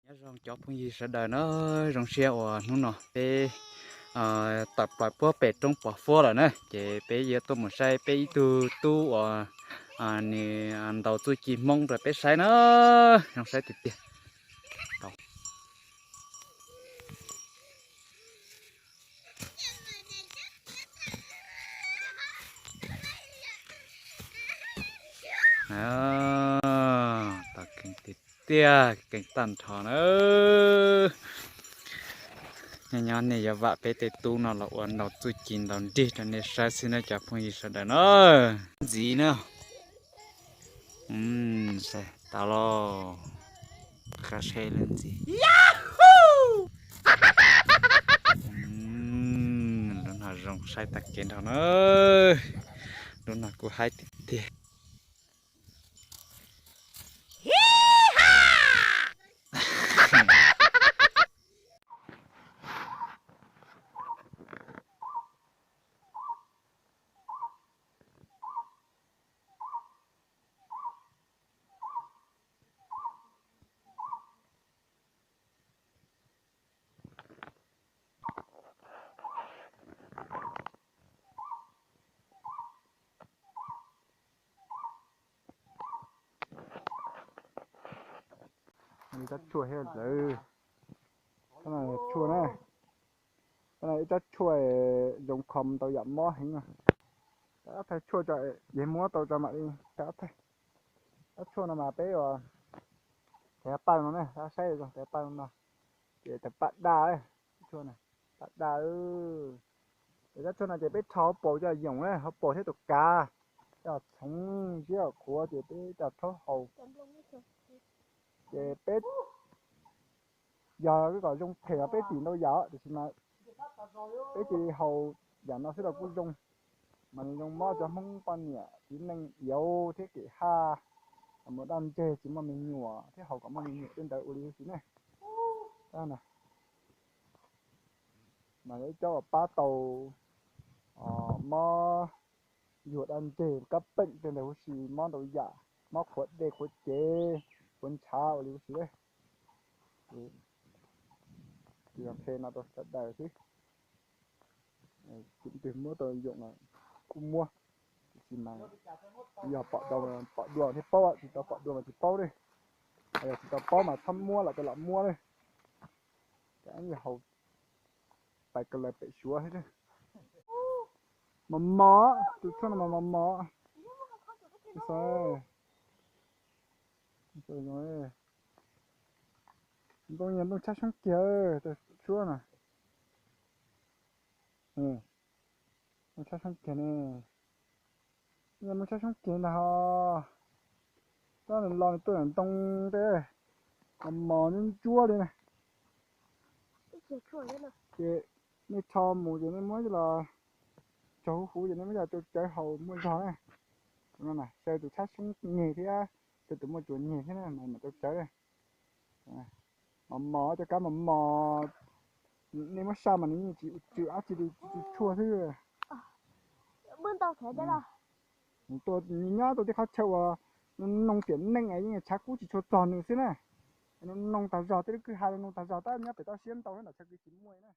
Nyob zoo cov phooj ywg sawv daws na, zoo siab uas hnub no peb tawm plaws puag pem roob Pov Fuab lawm na, ces peb yuav tuaj mus saib peb ib tug tub uas nws ntaus txuj ci Hmoob rau peb saib na, zoo saib tiag tiag. Tau keej tiag tiag, keej tag nrho na. Nyob nyob nej yuav vam peb tej tub no los ua ntaus txuj ci ntaus nrig rau nej saib xwb na cov phooj ywg sawv daws na. Ntxiv na. Tau lauj, qab seb lub ntxiv. Lub no zoo saib tag kev nrho na. Lub no kuj haib tiag tiag. Ib rab tshuaj thiab lawm. Tshuaj na, ib rab tshuaj zoo kho ntau yam mob heev. Rab thawj tshuaj tso, yog muab tau tso mam li rab thawj. Rab tshuaj no mas peb ua, tes paj no ne, rab saib zoo tes paj no, ces tes paj daj, tshuaj na, paj daj. Ces rab tshuaj no ces peb rho hauv paus coj yoom na, hauv paus thiab tus kav, coj txhoov ziab qhuav ces peb coj rhaub haus. Ces peb yog kom zoo phem los peb tim ntau yam tiam sis mas peb cia li haus yam no xwb los kuj zoo. Mas nws zoo mob cov Hmoob poj niam txiv neej iaub thiab kem haj, mus daj ntseg tsis muaj me nyuam thiab haus kom muaj me nyuam tej ntawd ua li huv si ne. Mas yog ib cov uas pab tau mob yuag daj ntseg kab peem tej ntawd huv si, mob ntau yam, mob qhuav dej qhuav cev, qhuav ntshav ua li huv si. Ces qhia no rau sawv daws xwb. Tseem twg muab tau yoom los kuj muab, tiam sis mas yog pom dua, pom dua thiaj paub, tsis tau pom dua mas tsis paub li. Yog tsis tau paub mas txhob muab los coj los muab li. Ces yog haus pais ko laws pem suav xwb. Mos mos, tus tshuaj no mas mos mos. Ntoo, ntoo tshab xyoob kiag, tus tshuaj no. Ntoo tshab xyoob kiag ne. Ntoo tshab xyoob kiag ntag ho. Tab nws los nws tuaj ntoo tej mos mos ntsuab ntsuab li na. Ces nej rho mus ces nej muab coj los tso huv huv ces nej muab coj los rau tsawv haus muaj zog na. Xyaw tus tshab xyoob nyeg thiab, xyaw tus muaj tsuas nyeg thiab na mas mam rau tsawv. Mos mos, cov kab mos mos, nej muab saj mas nws yeej tsis tsw dab tsi li, tsw tshuaj xwb. Nws tuaj nyob rau tej qhov chaw uas noo tiam neej es yeej tshav kub tsis tshua txog nws xwb na. Noo tag zog, tej lub kwj ha noo tag zog, tab nyob pem toj siab ntau nram chaw kwv tsis muaj na.